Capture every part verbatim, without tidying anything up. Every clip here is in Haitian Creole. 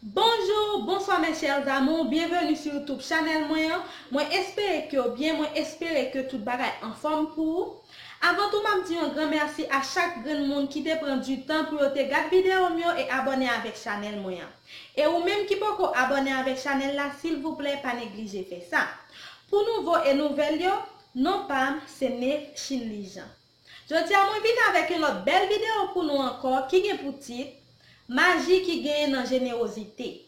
Bonjou, bonswa mes chers amours, byenveni sou YouTube chanèl mwen an. Mwen espere ke w byen, mwen espere ke tout bagay anfòm pou ou. Avan tou, m ap di yon gran mèsi a chak grenn moun ki te pran di tan pou yo te gad videyo m yo e abòne avèk chanèl mwen an. E ou menm ki poko abòne avèk chanèl la, silvouplè, pa neglije fè sa. Pou nouvo e nouvèl yo, non pa m se Nefchinely Jean. Jodi a, mwen vin avèk yon lòt bèl videyo pou nou ankò ki gen pou tit Maji ki genyen nan jenewozite.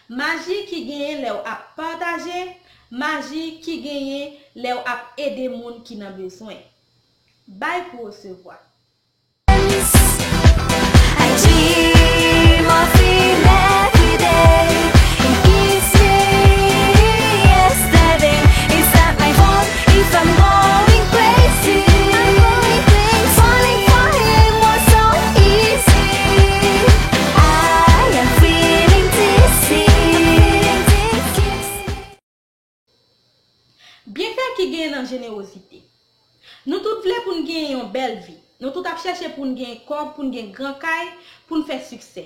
Maji ki genyen lè w ap pataje, maji ki genyen lè w ap ede moun ki nan bezwen. Bay pou resevwa. I dream of him every day. He gives me yesterday. Is that my fault if I'm going crazy? Falling for him was so easy. I am feeling dizzy. Byenfè ki genyen nan jenewozite. Nou tout vle pou n genyen yon bèl vi. Nou tout ap chèche pou n genyen kòb, pou n gen gran kay, pou n fè siksè.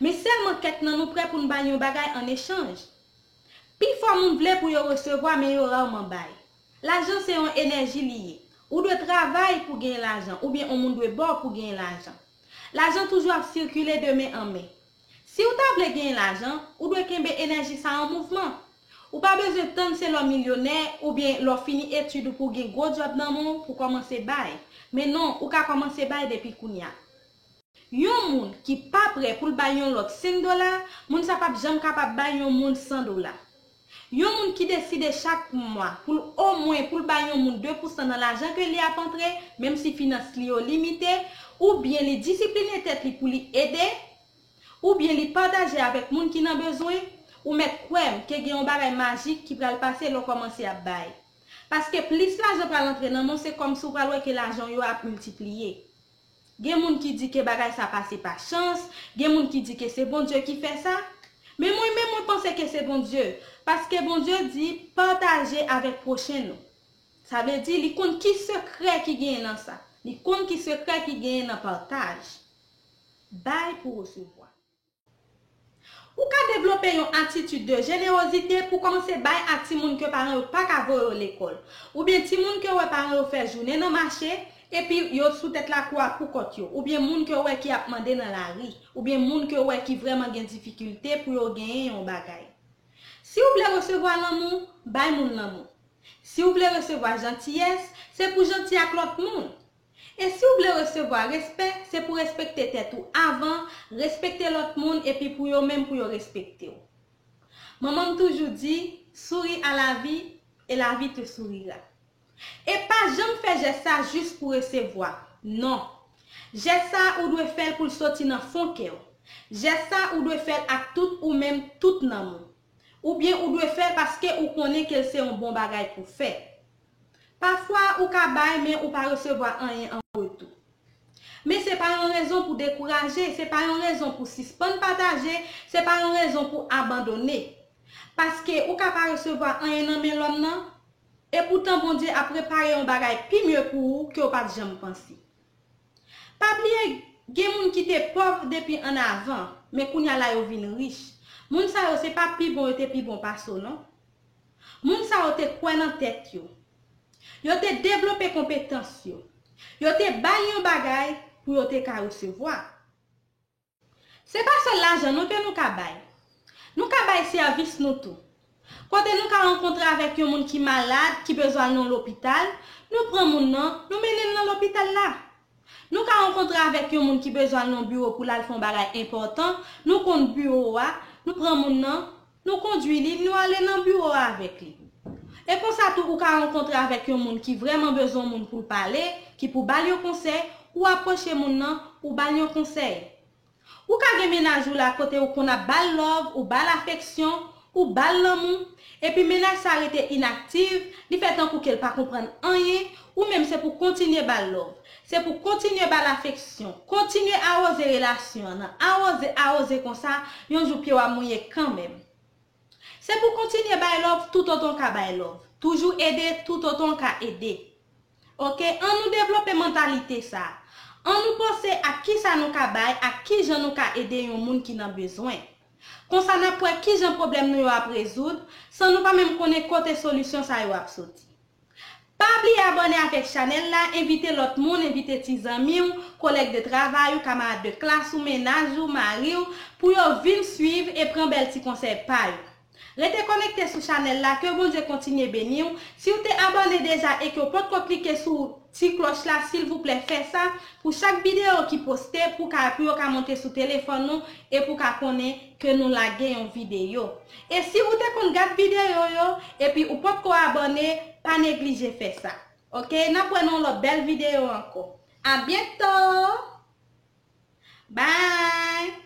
Men sèlman kèk nan nou prè pou n bay yon bagay an echanj. Pifò moun vle pou yo resevwa, men yo rarman bay. Lajan se yon enèji li ye. Ou dwe travay pou genyen lajan, oubyen yon moun dwe ba w pou genyen lajan. Lajan toujou ap sikile de men an men. Si w ta vle genyen lajan, ou dwe kenbe enèji sa an mouvman. Ou pa bezwen tann se lè w milyonè oubyen lè w fini etid ou pou w gen gwo djòb nan men w pou w kòmanse bay. Men non, ou ka kòmanse bay depi kounye a. Yon moun ki pa prè pou l bay yon lòt senk dola, moun sa p ap janm kapab bay yon moun san dola. Yon moun ki deside chak mwa pou l omwen pou l bay yon moun de pousan nan lajan ke li ap antre, menm si finans li yo limite, oubyen li disipline tèt li pou li ede, oubyen li pataje avèk moun ki nan bezwen, ou mèt kwè m ke gen yon bagay majik ki pral pase lè w kòmanse ap bay. Paske plis lajan pral antre nan men w, se kòmsi w pral wè ke lajan w yo ap miltipliye. Gen moun ki di ke bagay sa pase pa chans, gen moun ki di ke se Bondye ki fè sa. Men mwen menm, mwen panse ke se Bondye, paske Bondye di, pataje avèk pwochen nou. Sa vle di, li konn ki sekrè ki genyen nan sa. Li konn ki sekrè ki genyen nan pataj. Bay pou resevwa. Ou ka devlope yon atitid de jenewozite pou kòmanse bay a timoun ke paran yo pa ka voye yo lekòl, oubyen timoun ke w wè paran yo fè jounen nan mache, epi yo sou tèt lakou a poukont yo, oubyen moun ke w wè ki ap mande nan lari, oubyen moun ke w wè ki vrèman gen difikilte pou yo genyen yon bagay. Si w vle resevwa lanmou, bay moun lanmou. Si w vle resevwa jantiyès, se pou w janti ak lòt moun. E si w vle resevwa respè, se pou w respekte tèt ou avan, respekte lòt moun, epi pou yo menm pou yo respekte w. Manman m toujou di, souris à la vie et la vie te sourira. E pa janm fè jès sa jis pou resevwa. Non. Jès sa ou dwe fè l pou l soti nan fon kè w. Jès sa ou dwe fè l ak tout ou menm, tout nanm ou. Oubyen ou dwe fè l paske ou konnen ke l se yon bon bagay pou fè. Pafwa ou ka bay men ou pa resevwa anyen an retou. Men se pa yon rezon pou dekouraje, se pa yon rezon pou sispann pataje, se pa yon rezon pou abandone. Paske ou ka pa resevwa anyen nan men lòm nan, epoutan Bondye ap prepare yon bagay pi mye pou ou ke w pa t janm panse. Pa bliye, gen moun ki te pòv depi annavan, men kounye a la yo vin rich. Moun sa yo se pa pi bon yo te pi bon pase w non. Moun sa yo te kwè nan tèt yo. Yo te devlope konpetans yo. Yo te bay yon bagay pou yo te ka resevwa. Se pa sèl lajan non ke nou ka bay. Nou ka bay sèvis nou tou. Kote nou ka rankontre avèk yon moun ki malad, ki bezwen al nan lopital, nou pran moun nan, nou mennen l nan lopital la. Nou ka rankontre avèk yon moun ki bezwen al nan biwo pou l al fè yon bagay enpòtan, nou konn biwo a, nou pran moun nan, nou kondui li, nou ale nan biwo a avèk li. E konsa tou ou ka rankontre avèk yon moun ki vrèman bezwen yon moun pou l pale, ki pou ba l yon konsèy, ou apwoche moun nan, ou ba l yon konsèy. Ou ka gen mennaj ou la kote ou konn ap ba l love, ou ba l afeksyon, ou ba l lanmou, epi mennaj sa rete inaktif, li fè tankou ke l pa konprann anyen, ou menm se pou kontinye ba l love. Se pou kontinye ba l afeksyon, kontinye awoze relasyon an nan, awoze, awoze konsa, yon jou pye w ap mouye kanmenm. Se pou kontinye bay love toutotan w ka bay love. Toujou ede toutotan w ka ede. Oke, ann nou devlope mantalite sa. Ann nou panse ak kisa nou ka bay, ak kijan nou ka ede yon moun ki nan bezwen. Konsa n ap wè kijan pwoblèm nou yo ap rezoud, san nou pa menm konnen kote solisyon sa yo ap soti. Pa bliye abòne avèk chanèl la, envite lòt moun, envite ti zanmi w, kolèg de travay ou, kamarad de klas ou, mennaj ou, mari w, pou yo vin swiv e pran bèl ti konsèy pa yo. Rete konekte sou chanèl la, ke Bondye kontinye beni w. Si w te abòne deja e ke w potko klike sou ti klòch la, silvouplè fè sa pou chak videyo ki poste, pou ka, pou yo ka monte sou telefòn nou e pou ka konnen ke nou lage yon videyo. E si ou te konn gad videyo yo, epi ou potko abòne, pa neglije fè sa. Oke, n ap wè nan yon lòt bèl videyo ankò. A byento! Bye!